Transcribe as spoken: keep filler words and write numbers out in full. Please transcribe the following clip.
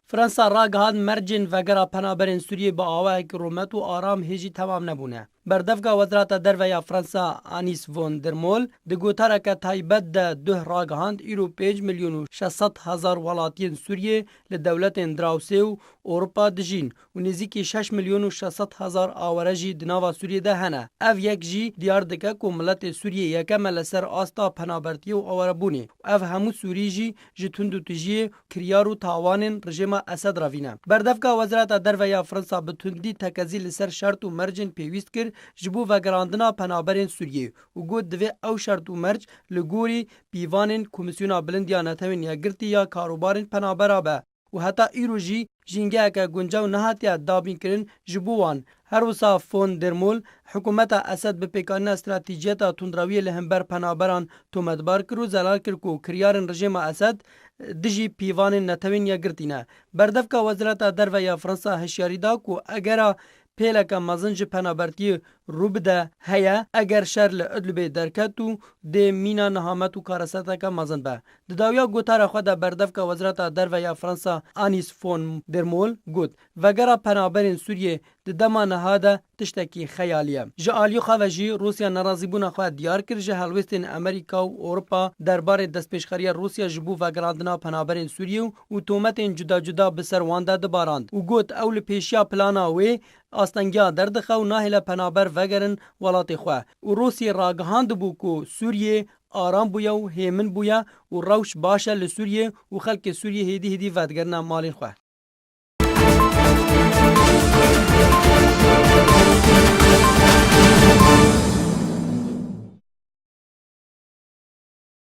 Fransa ragihand mercên vegera penaberên Sûriyê bi awayekî rûmet û aram hê jî temam nebûne. Berdevka Wezareta Derve ya Fransa Anis von der Mol di gotareke taybet de duh ragihand, îro pênc milyon û şeş sed hezar welatiyên Sûriyê li dewletên dirawsê û Ewropa dijîn û nêzîkî şeş milyon û şeş sed hezar aware jî di nava Sûriyê de hene. Ev yek jî diyar dike ku miletê Sûriyê yekem e li ser asta penabertiyê û awarebûnê û ev hemû Sûrî jî ji tundûtijiyê, kiryar û tawanên rejîma Esed re vîne. Berdevka Wezareta Derve ya Fransa bi tundî tekezî li ser şert û mercên pêwîst kir ji bo vegerandina penaberên Sûriyê û got, divê ew şert û merc li gorî pîvanên Komîsyona Bilind ya Netewên Yekgirtî ya karûbarên penabera be û heta îro jî jîngeheke guncaw nehatiye dabînkirin ji bo wan. Her wisa Von der Mol hikûmeta Esed bi pêkanîna stratejiyeta tundrewiyê li hember penaberan tometbar kir û zelal kir ku kiryarên rejîma Esed dijî pîvanên Netewên Yekgirtî ne. Berdevka Wezareta Derve ya Fransa hişyarî da ku egera pêleke mezin ji penabertiyê rû bide heye, eger şer li Idlibê derket û dê mîna nehamet û kareseteke mezin be. Di dawiya gotara xwe de berdevka Wezareta Derve ya Fransa Anis von der Mol got, vegera penaberên Sûriyê di dema niha de tiştekî xeyalî ye. Ji aliyê xwe ve jî Rûsya nerazîbûna xwe diyar kir ji helwêstên Amerîka û Ewropa derbarê destpêşxeriya Rûsya ji bo vegerandina penaberên Sûriyê û tometên cuda cuda bi ser wan de dibarand û got, ew li pêşiya plana wê astengiya derdixe û nahêle penaber vegerin welatê xwe û Rûsiyê ragihandibû ku Sûriyê aram bûye û hêmin bûye û rewş baş e li Sûriyê û xelkê Sûriyê hêdî hêdî vedigerine malên xwe.